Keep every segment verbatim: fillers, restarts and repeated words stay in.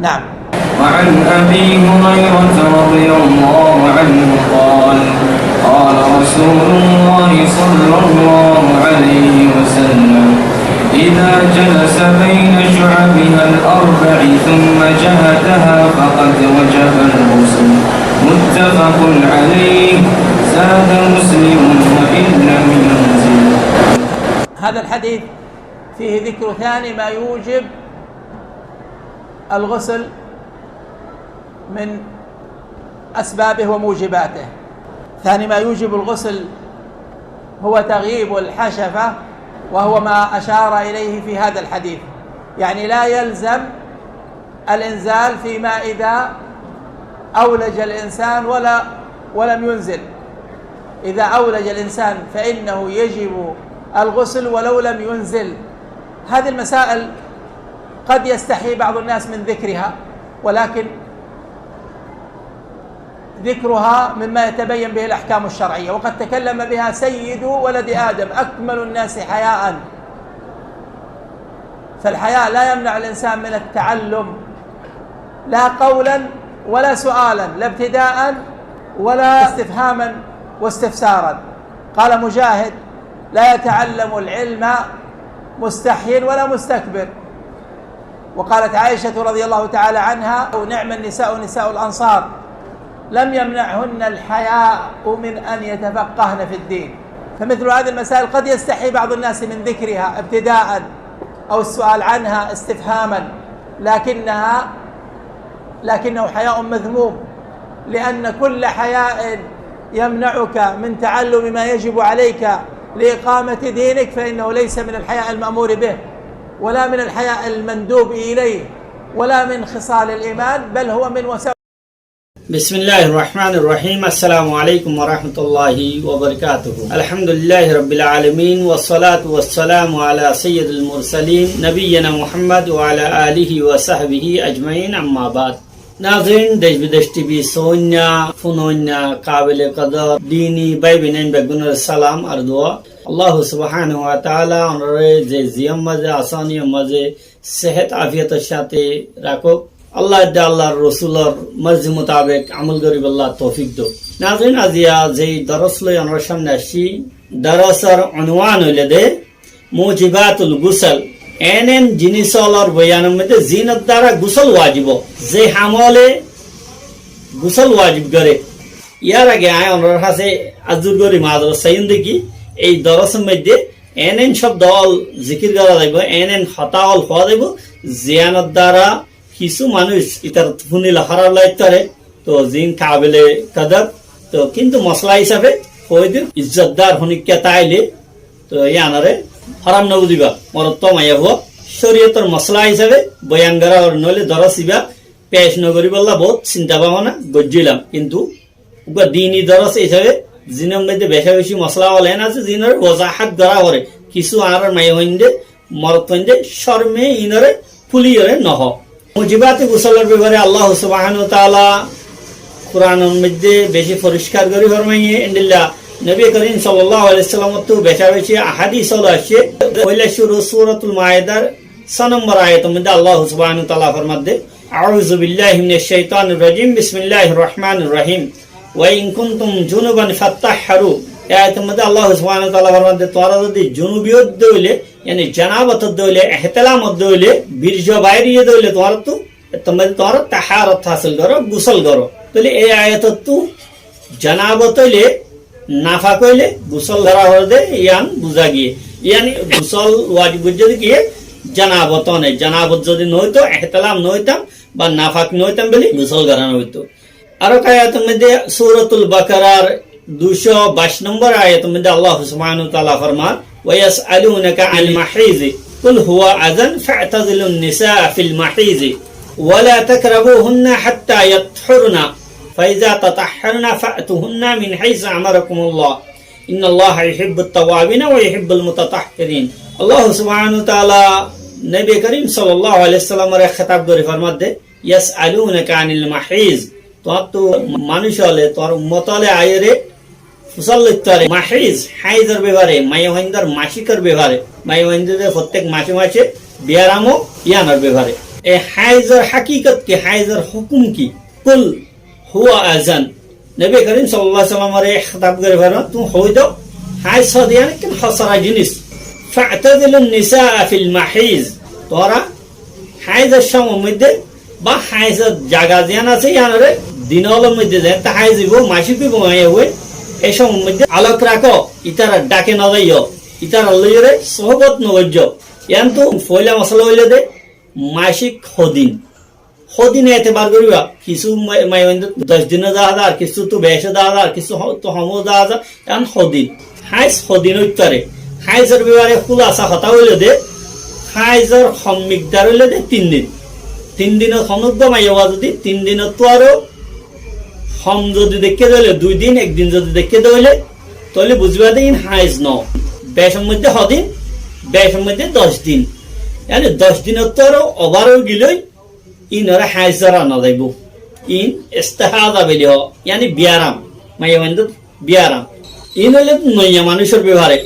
نعم. وعن أبي هريرة رضي الله عنه قال: قال رسول الله صلى الله عليه وسلم: إذا جلس بين شعبها الأربع ثم جهدها فقد وجب الغسل. متفق عليه. زاد مسلم: وإن لم ينزل. هذا الحديث فيه ذكر ثاني ما يوجب الغسل من أسبابه وموجباته. ثاني ما يوجب الغسل هو تغييب الحشفة، وهو ما أشار إليه في هذا الحديث، يعني لا يلزم الإنزال فيما إذا أولج الإنسان ولا، ولم ينزل. إذا أولج الإنسان فإنه يجب الغسل ولو لم ينزل. هذه المسائل قد يستحي بعض الناس من ذكرها، ولكن ذكرها مما يتبين به الأحكام الشرعية، وقد تكلم بها سيد ولد آدم، أكمل الناس حياء. فالحياء لا يمنع الإنسان من التعلم، لا قولا ولا سؤالا، لا ابتداء ولا استفهاما واستفسارا. قال مجاهد: لا يتعلم العلم مستحي ولا مستكبر. وقالت عائشة رضي الله تعالى عنها: نعم النساء نساء الأنصار، لم يمنعهن الحياء من أن يتفقهن في الدين. فمثل هذه المسائل قد يستحي بعض الناس من ذكرها ابتداء أو السؤال عنها استفهاما، لكنها، لكنه حياء مذموم، لأن كل حياء يمنعك من تعلم ما يجب عليك لإقامة دينك فإنه ليس من الحياء المأمور به، ولا من الحياء المندوب إليه، ولا من خصال الإيمان، بل هو من وسائل. بسم الله الرحمن الرحيم. السلام عليكم ورحمة الله وبركاته. الحمد لله رب العالمين، والصلاة والسلام على سيد المرسلين نبينا محمد وعلى آله وصحبه أجمعين، أما بعد. Nazirin, Dec Bidec T V sóinna, fúnoinna, kabile kodor dini bái boinain beggúnore salam ar dua. Allah subhanahu wa taala onorare ze ziyar mazé asón, iyar mazé sehet afiyator sáte rakók. Allah edde Allahr Rosulor morzi mutabek amol goríbolla toufik douk. Nazirin, aziya zei doros loi onorar sámne aiccí, dorosor unwan óilde Mujibatul Gusal, en en jinis ólor boyanor modde ziínor dara gusol wajib, ze ham óile gusol wajib goré. Yar age añí onorar hañsé arzur gorí, mazorot saiyón dé ki, ei dorosor modde en en cóbdo ól zikir gorá zaibo, en en hotá ól hoó zaibo, ziínor dara kissú manúic itaráttu fúnile hóraf lagit fare, to ziín kabile kodor, to kintu mosala hísabe hoói de izzotdar honikka táile, to yíanore hóraf no buziba, morot to maiyafua, córiyotor mosala hísabe boyan gorá ór, noóile doros ibá pec no goríbolla bout sinta bábona goijjílam, kintu uggúa dini doros hísabe ziínor modde beca beci mosala ól en asé, ziínore wozahat gorá fore, kissú añárar maiyafuainde, morotfuainde córme iínore fúliyore no hoó. Mujibate gusolor befare Allah subhanahu wa taala Kuranor modde beci forickar gorí formaiye, endilla Nobi Korim sallallahu alaihi wasallamottu beca beci ahadis ól aiccé. Foila cúru Suratul Maidar só nombor ayator modde Allah subhanahu wa taala formadde, أعوذ بالله من الشيطان الرجيم. بسم الله الرحمن الرحيم. وإن كنتم جنبا فاطهروا. E ayator modde Allah subhanahu wa taala formadde, tuáñra zodi junub ódde óile, yani janabot ódde óile, ehtelam ódde óile, birjo bair ódde óile tuáñrattu, e tor modde tuáñra taharot hasil goró, gusol goró. Tóile e ayatottu janabot óile, nafak óile gusol gorá fore de, yián buza giyé. Yani gusol wajib goijjé de kiyé? Janabot óne. Janabot zodi no óito, ehtelam no óitam, ba nafak no óitam buli gusol gorá no óito. Aró ek ayator modde Suratul Bakarar duicó baic nombor ayator modde Allah subhanahu wa taala formar, ويسألونك عن المحيض قل هو أذى فاعتزلوا النساء في المحيض ولا تقربوهن حتى يطهرن فإذا تطهرن فأتوهن من حيث أمركم الله إن الله يحب التوابين ويحب المتطهرين. Allah subhanahu wa taala Nobi Korim sallallahu alaihi wasallamore khitab gorí formadde, يسألونك عن المحيض. Tuáñrtu manúic óle, tuáñr ummot óle aiyóre fusár loittó fare, mahiz, haizor befare, maiyafuaindor macikor befare, maiyafuainde de fottek mace mace biyaram ó, yiánor befare. E háizor hákikot ki, háizor hókum ki? Kul huwa azan. Nobi Korim sallallahu alaihi wasallamore hétab gorí faro, tuñí hoi do, háiz hode yián ekkán hosara jinis. Fa'tazilun nisaa fil mahiz. Tuáñra háizor cómor moidde ba háizor zaga ziyán asé, yiánore din ólor moidde zeéñtte háiz óibo, macík óibo, maiyafuain, e cómor moidde alok rakó, ítara dháke no zaiyó, ítara loiyóre sohbot no goijjó. Yiántu foila mosala óilde macík hodin. Hodin etebar goríba, kissú ma-, maiyafuain doc din ó dahá za, kissú tú beci dahá za, kissú ho-, tú hom ó dahá za, yián hodin. Háiz hodin óit fare. Háizor befare kúlasa hotá óilde, háizor hom mikdar óilde tin din. Tin dinot honó uggwá maiyafua zodi tin dinottú aró hom zodi deikké de óile, dui din, ek din zodi deikké de óile, tóile buzíba de iín háiz no. Becor moidde hodin, becor moidde doc din. Yáni doc dinottú aró obar ói gilói, iínoré háiz zora no zaibó. Iín istiháza buli hoó, yáni biyaram, maiyafuaindór biyaram. Iín óilde noiya manúicor befare,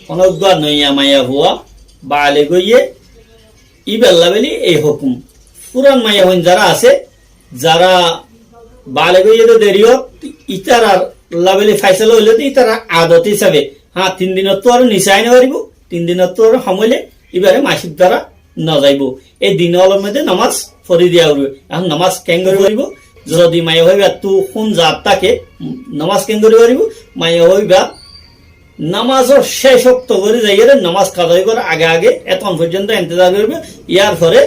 honó uggwá noiya maiyafua baleg óiye, íballa buli ei hókum. Furan maiyafuain zara asé, zara baleg óiye de deriyót, ítaralla buli faisala óilde ítarar adot hísabe, há, tin dinottú aró nise aái no faribó, tin dinottú aró hom óile íbare macík dóra no zaibó. E din ólor moidde nomás fori diya foribo. Ehón nomás keéngorí foribo? Zodi maiyafua íbattú hún zat táke, nomás keéngorí foribo? Maiyafua íba nomásor céc okto gorí zaiyóre nomás kaza óibar age age etón foijjonto entezar goríbo. Yárfore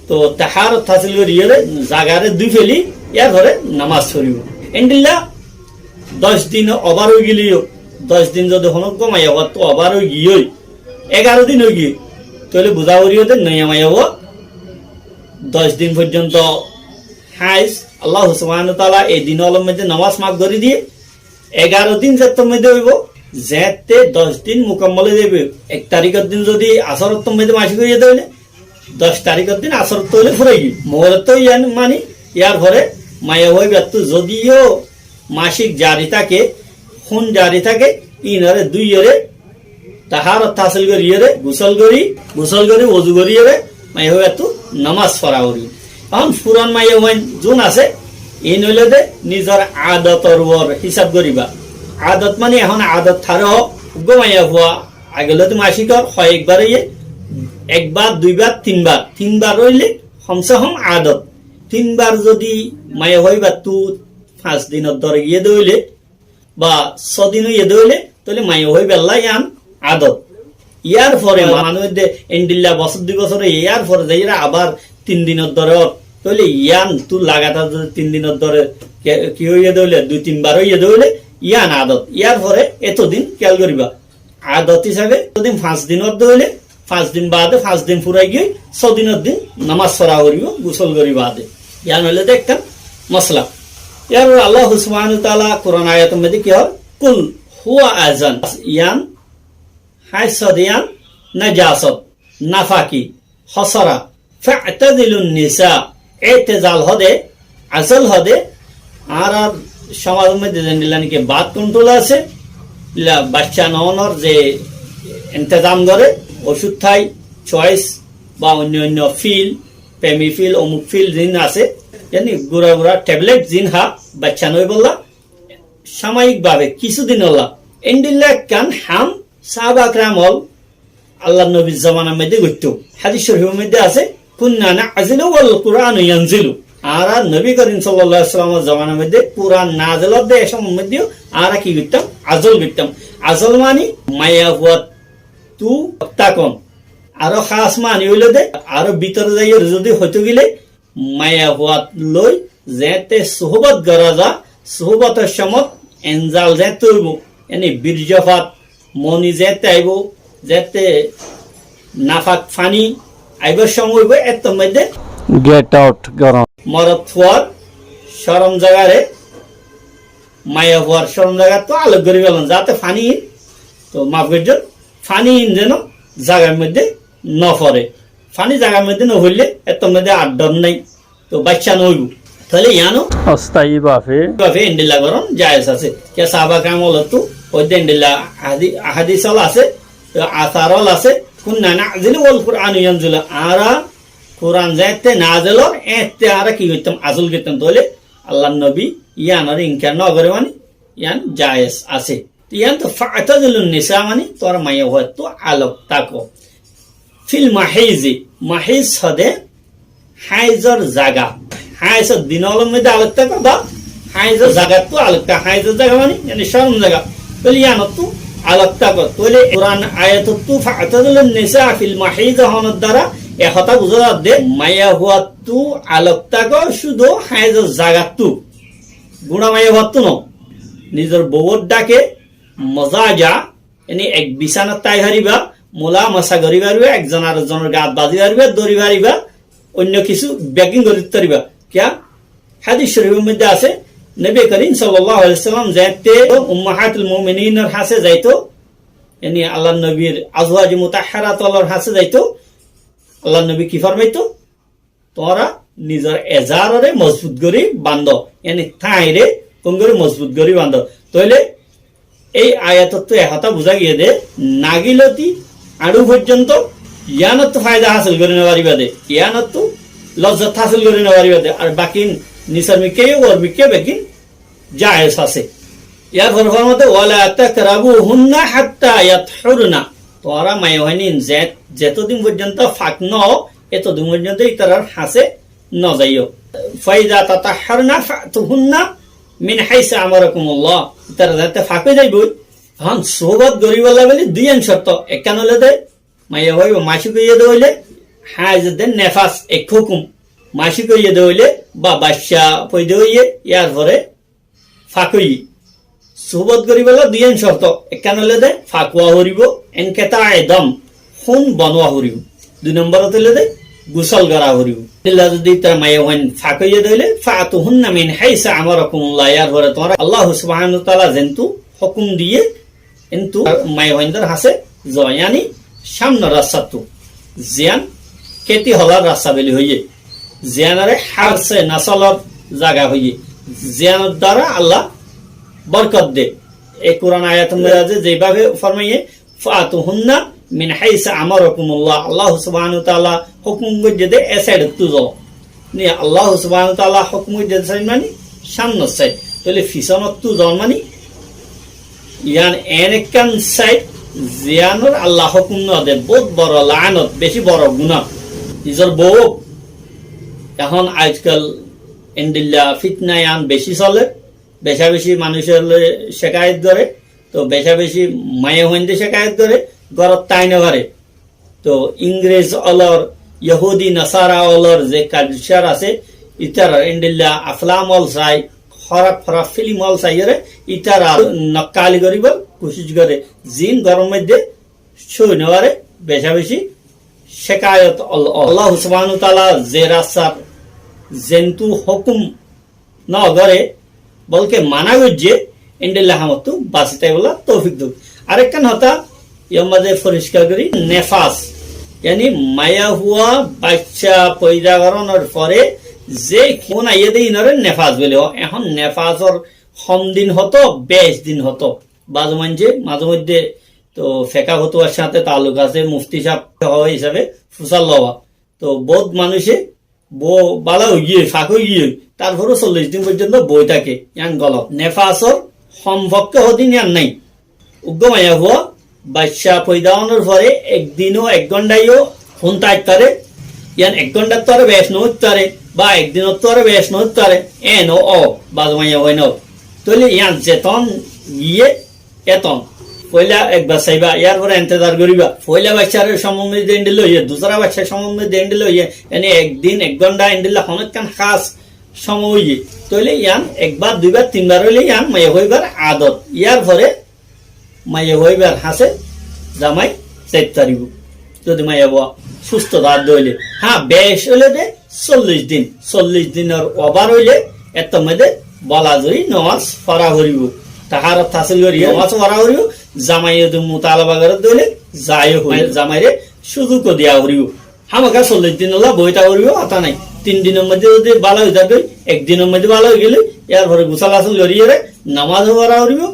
to taharot hásil goríyore zagare dúi feli, yárfore nomás foribo. Endilla doc din obar ói gilé yó, doc din zodi honó uggwá maiyafuattú obar ói giyói, egaró din ói giyói, tóile buzá foribo de noiya maiyafua doc din foijjonto háiz, Allah subhanahu wa taala ei din ólor moidde nomás maf gorí diye, egaró din zettór moidde óibo, zeéñtte doc din mukammol ói zaibó. Ek tarikor din zodi asóróttor moidde macík óiye de óile, doc tarikor din asóróttu óile fúrai giyói. Mogorottu yián mani, yárfore maiyafua íbattú zodi yó macík zari táke, hún zari táke, iínoré dúiyore, taharot hásil goríyore, gusól gorí, gusól gorí, wozu goríyore, maiyafua íbattú nomás fora foribo. Ehón furan maiyafuain zun asé, iín óilde nizor adotor uore hísab goríba. Adot mani ehón adot taró, uggwá maiyafua age lóti macík ór, hoi ekbar óiye, ekbar, duibar, tinbar, tinbar óile homse hom adot. Tinbar zodi maiyafua íbattú fañs dinor dóre giyé de óile, ba só din óiye de óile, tóile maiyafua íballa yián adot. Yárfore manúic de endilla bosór dui bosór óiye, yárfore zaiyóre abar tin dinor dóre ór, tóile yiántu lagatar zodi tin dinor dóre ke-, ki óiye de óile, dui tinbar óiye de óile, yián adot. Yárfore etodin kéyal goríba. Adot hísabe zodi fañs din ór de óile, fañs din baade, fañs din furai giyói, só dinor din nomás fora foribo, gusól gorí baade. Yián óilde ekkán mosala. Yárfore Allah subhanahu wa taala Kuran ayator moidde ki hoór? Kul huwa azan. Yián háiz hode yián najasot, nafaki, hosara. Fa'tazilun nisa, etezal hode, azal hode, añárar somajor moidde zendilla niki birth control asé, illa bacca no ónor ze entezam gore, ocúd tái, choice ba oinno oinno pill, pemi pill, omuk pill zin asé, yáni gura gura tablet zin há, bacca no óibolla, samayik babe, kissú dinolla. Endilla ekkán ham sáhaba keram ól Allar nobir zomanar moidde goittó. Hádis córifor moidde asé, "Kunna na'zilu wal Qur'anu yanzilu." Añára nobi korim sallallahu alaihi wasallamor zomanar moidde Quran nazil ódde, e cómor moidde yó añára ki goittám? Azol goittám. Azol mani maiyafuattú tákon. Aró hás mani óilde, aró bútore zaiyóre zodi hoitó gile, maiyafuat loi zeéñtte suhbot gora za, suhbotor cómot enzal zeéñtte óibo, yáni birjofat, moni zeéñtte aibó, zeéñtte nafak faní aibár cómot óibo, ettór moidde get out goron. Morotfuar corom zagare maiyafuar corom zagattú alok gorí felon, zate faní, to maf goijjón, faní ín zeno zagar moidde no fore. Faní zagar moidde no foille, ettór moidde ar dhor nái. To bacca no óibo. Tóile yiáno ostayi bafe, bafe endilla goron jaiz asé. Kiyá sáhaba keram ólottu óidde endilla ahadi-, ahadis ól asé, to asar ól asé. "Kunna na'zilu wal Qur'anu yanzilu." Añára Kuran zeéñtte nazel ór, éñtte añára ki goittám? Asól goittám. Tóile Allar nobi yíanor inkar no goré, mani yían jaez asé. Yían to fa'tazilun nisa, mani tuáñra maiyafuattú alok táko. Fil mahizi, mahiz hode háizor zaga. Háizor din ólor moidde alok táko ba háizor zagattú alok táko. Háizor zaga mani, yani corom zaga. Tóile yíanottú alok táko. Tóile Kuran ayatottú fa'tazilun nisa fil mahizi honor dara e hotá buzá zadde, maiyafuattú alok táko cúdu háizor zagattú. Guñça maiyafuattú no. Nizor bouwor dháke mozaja, yani ek bisánar tái faribá, mulamasa gorí faribá, ekzon arekzonor gat bazi faribá, dóri faribá, oinno kissú beggín gorí faribá. Kiyá? Hádis corifor moidde asé, Nobi Korim sallallahu alaihi wasallam zeéñtte Ummahatul Mumininor hañsé zaito, yani Allar nobir azwaje mutahharat ólor hañsé zaito, Allar nobi ki formaito? Tuáñra nizor ezarore mozbut gorí bando, yani táire kongori mozbut gorí bando. Tóile ei ayatottú e hotá buzá giyé de, nagiloti añçu foijjonto yíanottú faida hásil gorí no faribá de, yíanottú lozzot hásil gorí no faribá de. Ar baki nisor mikká yó, uor mikká yó beggín jaez asé. Yárfore formade, "Wala takrabuhunna hatta yathurna." Tuáñra maiyafuain ze-, zetodin foijjonto fak no ó, etodin foijjonto ítarar hañsé no zaiyó. "Fa iza tatahharna fa'tuhunna min haysu amarakumullah." Ítara zeéñtte fak ói zaibói, ehón suhbot goríbolla bóli duiyán corto. Ekkán óilde maiyafua ibá macík óiye de óile, háiz de nefas ek hókum. Macík óiye de óile ba bacca foida óiye, yárfore fak óiye. Suhbot goríbolla duiyán corto, ekkán óilde fak ówa foribó, inqita'i dam, hún bon ówa foribó. Dui nombor óilde gusól gorá foribó. Endilla zodi ítara maiyafuain fak óiye de óile, "Fa'tuhunna min haysu amarakumullah", yárfore tuáñra Allah subhanahu wa ta'ala zeéntu hókum diyé, Kintu maiyafuaindór hañsé zo, yani sámnor rastattú, ziyán kéti holar rasta buli hoiyé, ziyánore harse nasolor zaga hoiyé, ziyánor dara Allah borkot de. E Kuran ayator moidde asé, zeibábe formaiyé, "Fa'tuhunna min haysu amarakumullah", Allah subhanahu wa ta'ala hókum goijjé de e saidottú zo. Ni Allah subhanahu wa ta'ala hókum goijjé de said mani sámnor said. Tóile fisónottú zon mani yián en ekkán said ziyánor Allah hókum no de, bout boro laánot, beci boro guná. Nizor bou, ehón ajkal endilla fitna yián beci soler, beca beci manúic ókkole cekayet goré, to beca beci maiyafuainde cekayet goré, górot tái no faré. To Ingrez ólor, Yohudi Nasara ólor ze kalcar asé, ítarar endilla aflam ól sai, hóraf hóraf filim ól saiyóre, ítarar nokkali goríbar kucíc goré. Zin góror moidde sói no faré, beca beci cekayet ól. Allah subhanahu wa ta'ala ze rastar zentu hókum no goré, bolke mana goijjé, endilla hamottú basi táibolla toufik douk. Arekkán hotá, yar mazé foriskar gorí, nefas, yani maiyafua bacca foida gorónor fore ze hún aiyé de inore nefas buli. Ehón nefasor hom din hoto, bec din hoto. Bazu maincé mazé moidde to feka fotuwar sáñte taalluk asé, mufti sáb hísabe fusár lowa. To bout manúice bou bála ói giyói, fak ói giyói, tarfore sollic din foijjonto boi táke, yián golot. Nefasor hom fokke hodin yián nái. Uggwá maiyafua bacca foida ónor fore ek din ó ek gónta yó hún táit fare, yián ek góntattú aró bec no óit fare, ba ek dinottú aró bec no óit fare, en ó, ó, baz maiyafua no. Tóile yián zeton giyé eton. Foila ekbar saiba, yar fore entezar goriba. Foila baccar somot moidde endilla óiye, dusra baccar somot moidde endilla óiye, yani ek din, ek gónta endilla hono ekkán hás somot óiye. Tóile yián ekbar, duibar, tinbar óile yián maiyafua ibar adot. Yar fore maiyafua ibar hañse zamai zait faribo. Zodi maiyafua susto táke de óile. Hañ, bec óile de sollic din, sollic dinor obar óile ettór moidde bola zori nomaz fora foribo. Taharot hásil gori nomaz fora foribo. Zamai zodi mutalaba gore de óile zai ó foribo. Zamaire suzuk ó diya foribo. Hámaka sollic dinolla boi táka foribo, hotá nái. Tin dinor moidde zodi bála ói zagói, ek dinor moidde bála ói gele, yar fore gusól hásil gori ore nomaz ó fora foribo,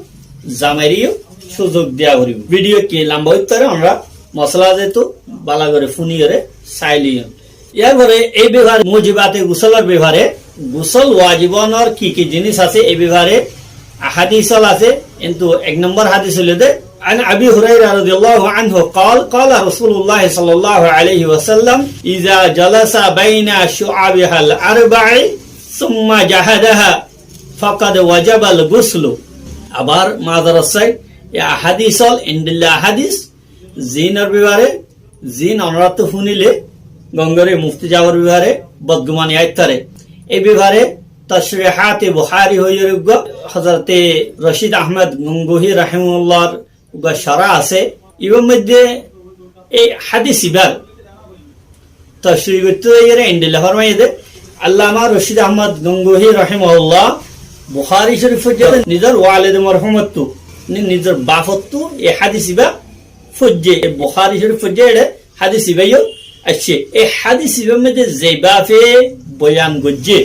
zamaire yó suzuk diya foribo. Video ki lamba óit fare, onora mosala zehetu bála gore funi ore sai loiyon. Yar fore ei befare mujibate gusolor befare, gusol wajib ónor ki ki jinis asé ei befare hadis ól asé, kintu ek nombor hadis óilde, عن أبي هريرة رضي الله عنه قال: قال رسول الله صلى الله عليه وسلم: إذا جلس بين شعابها الأربع ثم جهدها فقد وجب الغسل. Abar mazarot sai, e hadis ól endilla hadis, zin or befare, zin onorattú funile, gongore mufti sabor befare bodgumani aittáre. E befare Tashrihat-e Bukhari hoiyóre uggwá Hazrote Rashid Ahmad Gangohi rahimahullar uggwá sharah asé. Ibar moidde e hadis ibar tashri goitte zaiyóre endilla formaiye de, Allama Rashid Ahmad Gangohi rahimahullah Bukhari Shorif foijje de nizor walide morhumottú, ni-, nizor bafottú e hadis iba foijje, e Bukhari Shorif foijje, ede hadis iba yo aiccé. E hadis ibar moidde ze bafe boyan goijje,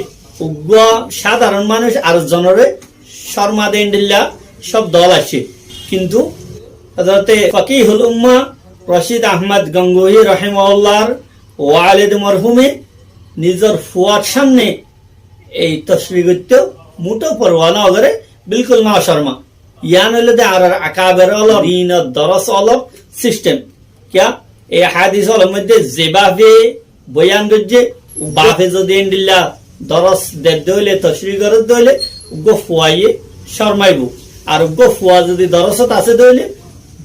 uggwá sadaron manúc ar zonore corma de endilla cobdo ól aiccé. Kintu Hazrote Fakihul Umma Rashid Ahmad Gangohi rahimahullar walide morhume nizor fuar samne ei tashri goitte muthó porwa no gore, bilkul no corma. Yián óilde añárar akaber ólor din or doros ólor sistem. Kiyá? E hadis ólor moidde ze bafe boyan goijje, bafe zodi endilla doros dedde óile, tashri goredde óile, uggwá fuaye cormaibo. Ar uggwá fua zodi dorosot asé de óile,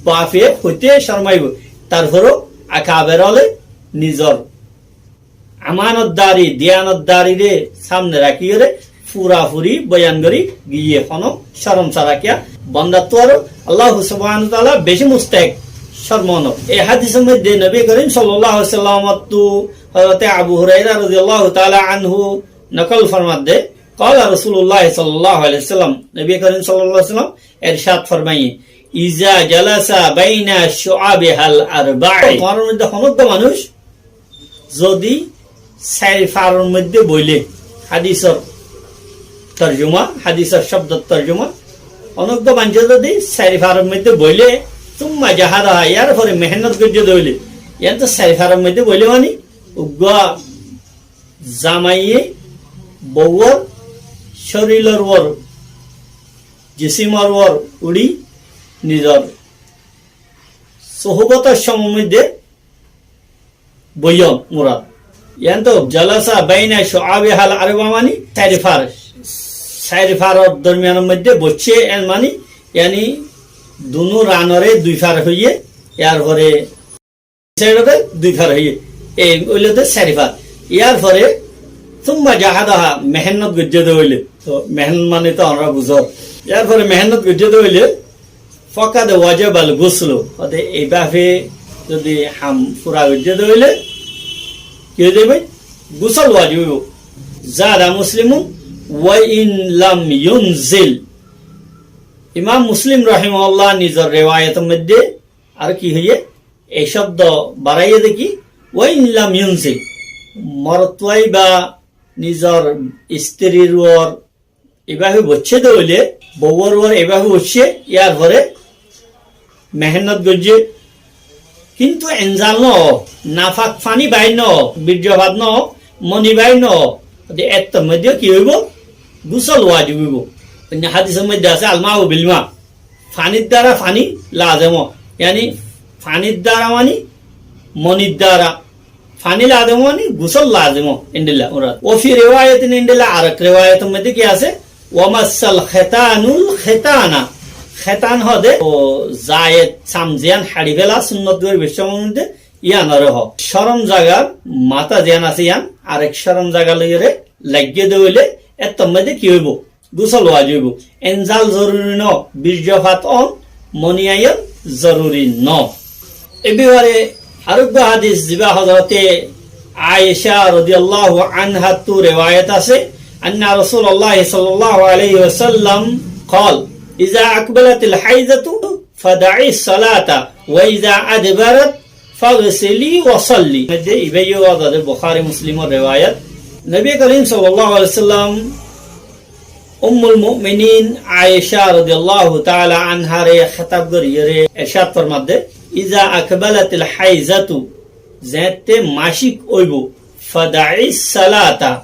bafe hoite cormaibo. Tarfore akaber óle nizor amanotdari, diyanotdarire samne rakíyore furafuri boyan gori giyé, hono corom sára. Kiyá? Bondattú aró Allah subhanahu wa taala beci mustahek corma ónor. E hadisor moidde Nobi Korim sallallahu alaihi wasallam ottú Hazrote Abu Huraira radiyallahu taala anhu nokol formadde, قال رسول الله صلى الله عليه وسلم, Nobi Korim sallallahu alaihi wasallam ershad formaiye, إذا جلس بين شعابها الأربع. Tuáñrar moidde hono uggwá manúc zodi sair faror moidde boile, hadisor torjuma, hadisor cobdor torjuma, hono uggwá manúc zodi sair faror moidde boile, ثم جهدها, yar fore mehénnot goijje de óile, yián to sair faror moidde boile mani uggwá zamaiye bouwor corilor uore, jisimor uore uçí nizor sohbotor somor moidde boiyon murad. Yián to جلس بين شعابها الأربع mani sair far, sair faror dormiyanor moidde boiccé, en mani, yani dunu ranore dui far hoiye, yar fore sairore dui far hoiye, ei óilde sair far. Yar fore ثم جهدها, mehénnot goijje de óile. To mehénnot mani to añára buzor. Yar fore mehénnot goijje de óile, فقد وجب الغسل. Óde ei bafe zodi ham fura goijje de óile, ki ói zaibo? Gusol wajib óibo. زاد مسلم: وإن لم ينزل. Imam Muslim rahimahullah nizor rewayetor moidde aró ki hoiye? Ei cobdo baraiye de ki, وإن لم ينزل. Morotfuaye ba nizor istirir uore ei bafe boiccé de óile, bouwor uore ei bafe boiccé, yar fore mehénnot goijje, kintu inzal no ó, nafak fani bair no ó, birjofat no ó, moni bair no ó, de ettór moidde ki óibo? Gusol wajib óibo. Oinno hadisor moidde asé, الماء بالماء. Fanir dara fani lazem ó. Yani fanir dara mani monir dara fani lazem ó mani gusol lazem ó. Endilla murad. وفي رواية, endilla arek rewayetor moidde ki asé? ومس الختان الختان. Khetan hóde o zayed sam ziyán haçi féla sunnot gori beci somor moidde, yiánore hó. Corom zagar matá ziyán asé yián arek corom zaga loiyore laiggé de óile ettór moidde ki óibo? Gusol wajib óibo. Inzal zoruri no, birjofat on, moni ayon zoruri no. E befare aró uggwá hadis ziba Hazrote Aisha radiyallahu anhattú rewayat asé, أن رسول الله صلى الله عليه وسلم قال: إذا أقبلت الحيضة فدعي الصلاة وإذا أدبرت فاغسلي وصلي. Moidde ibá yó Hazrote Bukhari Muslimor rewayat. Nobi Korim sallallahu alaihi wasallam Ummul Mu'minin Aisha radiyallahu taala anhare khitab goriyore ershad formadde, إذا أقبلت الحيضة, zeñtte macik óibo, فدعي الصلاة,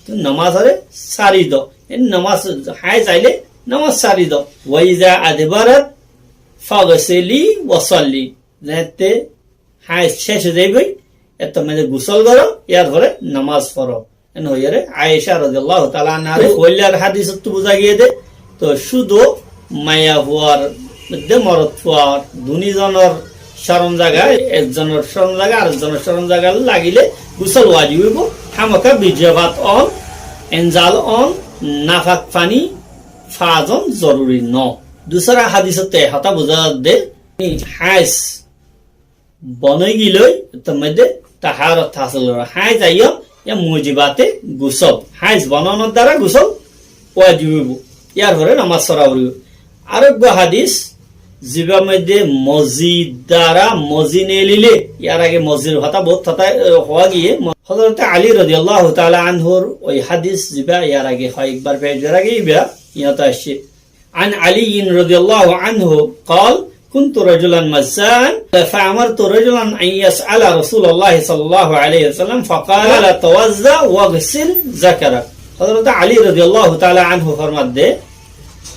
tui nomazoré sári do. E nomaz, háiz ailé nomaz sári do. وإذا أدبرت فاغسلي وصلي. Zeéñtte háiz céc ói zaibói, ettór maze gusól goró, yárfore nomaz foró. En hoiyóre Aisha rodiyallahu taala anhare foóillar hádisottu buzá giyé dé, to cúdu maiyafuar de morotfuar duní zonor corom zaga, ekzonor corom zaga arekzonor corom zaga lagilé gusól wajib óibo. Hámaká birjofat on, enzal on, nafak faní fazon zoruri no. Dusára hádisottu e hotá buzá zadde, háiz bon ói gilói, ettór maze taharot hásil goró. Háiz aiyó, yá mujibate gusól. Háiz bononor dara gusól wajib óibo. Yárfore nomaz fora foribó. Areggúa hádis, zibár maze mozi dara, mozi neelilé, yár age mozir hotá bout hotá, e, hoó giyé, mo-, Hozrot Ali rodiyallahu taala anhur ói hádis zibá yár age hoekbar fec gorá giyé ibá, yíanot aiccé. عن علي رضي الله عنه قال: كنت رجلا مزاء فأمرت رجلا أن يسأل رسول الله صلى الله عليه وسلم فقال: توضأ واغسل ذكرك. Hozrot Ali rodiyallahu taala anhu formadde,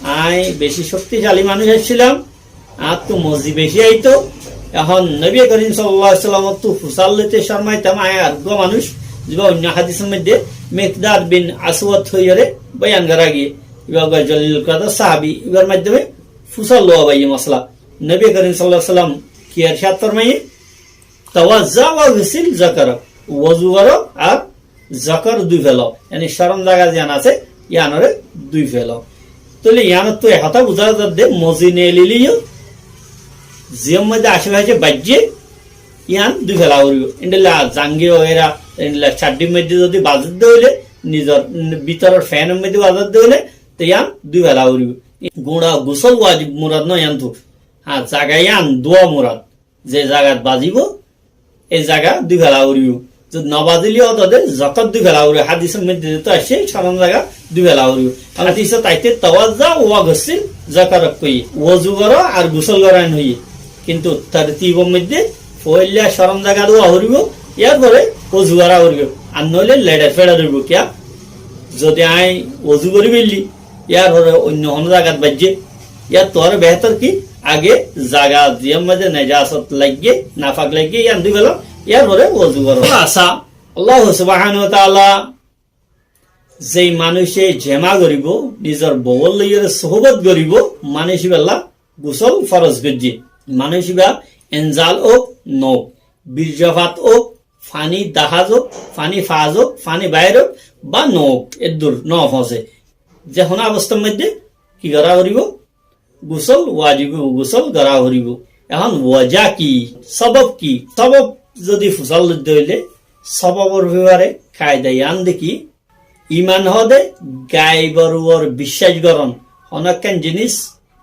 añí beci cokticali manúic accílam, añáttu mozi beci aitó. Ehón Nobi Korim sallallahu alaihi wasallamottu fusár loite cormaitam, añí areggúa manúic, zibá oinno hádisor maze Miqdad bin Aswad hoiyóre boyan gorá giyé. Ibá uggúa Jalil Kadar sahabi, ibár maiddome fusár lowa baiyé mosala. Nobi Korim sallallahu alaihi wasallam ki ercad formaiyé? توضأ واغسل ذكرك. Wozu goró ar zakar dúi félo. Yáni corom zaga ziyán asé, yíanore dúi félo. Tóile yíanottu e hotá buzá zadde, mozi neelilé yó, ziyór maze acé facé baijjé, yían dúi féla foribó. Endilla zangi wagera, endilla caddir maze zodi bazedde óile, nizor bútoror fenor maze bazedde óile, te yían dúi féla foribó. Gura gusól wajib murad no yíantu. Há, zaga yían dúa murad. Ze zagat bazibó, e zaga dúi féla foribó. Zodi no bazilé yó de zakar dúi féla foribó. Hádisor maze to aiccé, corom zaga dúi féla foribó. Hádisot aiccé, توضأ واغسل ذكرك hoiyé. Wozu goró ar gusól goró en hoiyé. Kintu tartibor maze foóila corom zaga dúa foribó, yárfore wozu gorá foribó. Ar noóile leçer feçer óibo. Kiyá? Zodi añí wozu gorí féli, yárfore oinno honó zagat baijjé, yáttu aró behétor ki, age zaga ziyór maze nejasot laiggé, nafak laiggé, yían dúi félo, yárfore wozu goró. Asá, Allah subhanahu wa taala zei manúice jema goríbo, nizor bouwor loiyóre sohbot goríbo, manúic íballa gusól foroz goijjé. Manúic íba enzal ók, noók, birjofat ók, faní dahaz ók, faní faz ók, faní bair ók, ba noók, eddur nofoóñse. Ze honó obostar maze ki gorá foribó? Gusól wajib, gusól gorá foribó. Ehón woja ki? Sobob ki? Sobob zodi fusár loidde óile, sobobor befare kaida yían de ki, iman hoó de gaibor uore biccác goron. Honó ekkán jinis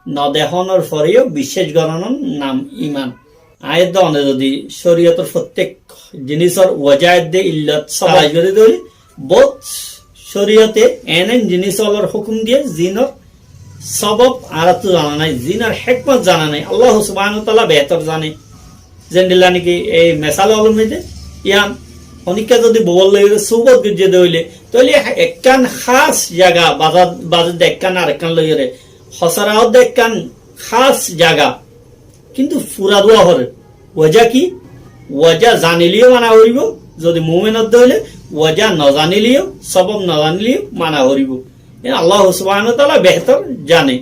no dehónor fore yó biccác goronor nam iman. Añí edde one zodi córiyotor fottek jinisor woja edde illot sabab gorí dóri, bout córiyote en en jinis ólor hókum diyé, zinor sobob añáráttu zana nái, zinor hékmot zana nái, Allah subhanahu wa taala behétor zane. Zendilla niki ei mesal ólor maze, yían honikka zodi bouwor loiyóre sohbot goijjé de óile, tóile ekkán hás zaga, bazar, bazar de ekkán arekkán loiyóre, hosara de ekkán hás zaga, kintu fura dua horer. Woja ki? Woja zanilé yó mana foribó, zodi mumin ódde óile, woja no zanilé yó, sobob no zanilé yó mana foribó. Yían Allah subhanahu wa taala behétor zane.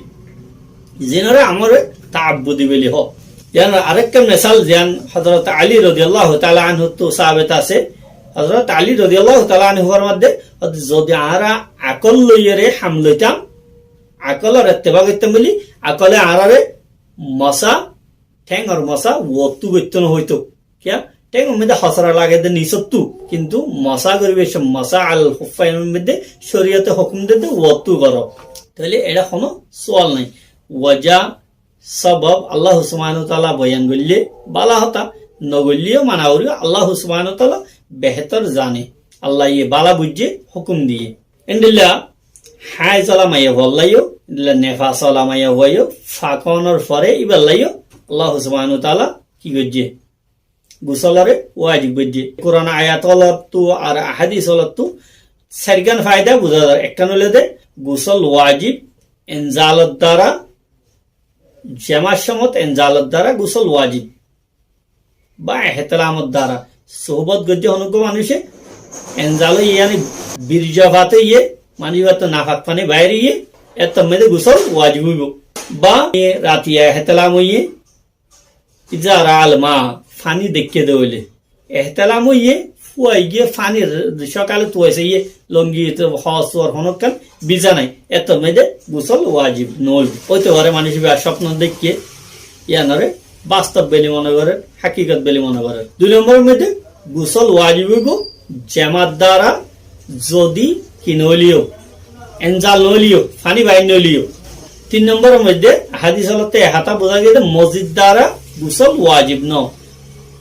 Zinore amore taabbudi buli hoó. Yían arekkán mesal, ziyán Hozrot Ali rodiyallahu taala anhuttu sabit asé. Hozrot Ali rodiyallahu taala anhu formadde, zodi añára akol loiyóre ham loitam, akolor etteba goittam buli, akole añárare mosa, théngor mosa uottú goittó no hoitó. Kiyá? Théngor maze hosara lage de nisottu, kintu mosa goribar somot mosa alal huffainor maze córiyote hókum de de uottú goró. Tóile eçe honó sual nái. Woja sobob Allah subhanahu wa taala boyan goille bála hotá, no goille yó mana foribó, Allah subhanahu wa taala behétor zane. Allah ye bála buijjé, hókum diyé. Endilla háiz ola maiyafualla yó, endilla nefas ola maiyafuwa yó, fak ónor fore íballa yó Allah subhanahu wa taala ki goijjé? gusóloré wajib goijjé. Kuran ayat ólottú ar hádis ólottú sairgán faida buzá zar. Ekkán óilde gusól wajib inzalor dara, jemar cómot inzalor dara gusól wajib. Ba ehtelamor dara suhbot goijjé honó uggwá manúice, inzal óiye, yáni birjofat óiye, manúic íbattú nafak faní bair óiye, éttor maze gusól wajib óibo. Ba ratiya ehtelam óiye, iza ra'al ma, faní deikké dé óile. Ehtelam óiye, fua giyé faní, sókale tuwai saiyé, longi, hóos, suwar, honókkán biza nái, éttor maze gusól wajib no óibo. Óite fare manúic íba cópno deikké, yíanoré bastob buli mone gorér, hákikot buli mone gorér. Dui nombor maze gusól wajib óibo jemar dara, zodi ki no óileyo, inzal no óileyo, faní bair no óileyo. Tin nombor maze hádis ólottú e hotá buzá giyé dé mozir dara gusól wajib no,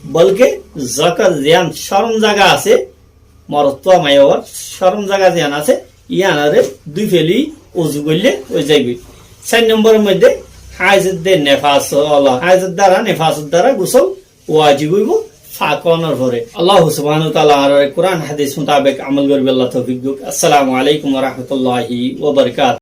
bolke zokor ziyán córom zaga asé, morotfua maiyafuar córom zaga ziyán asé, yíanoré dúi feli uzu goille ói zaiboi. Sair nombor maze háiz edde nefas óla, háizor dara, nefasor dara gusól wajib óibo fak ónor fore. Allah subhanahu wa taala añáráre Kuran hádis mutabek amol goríballa toufik douk. Assalamu alaikum wa rahmatullahi wa barakatuhu.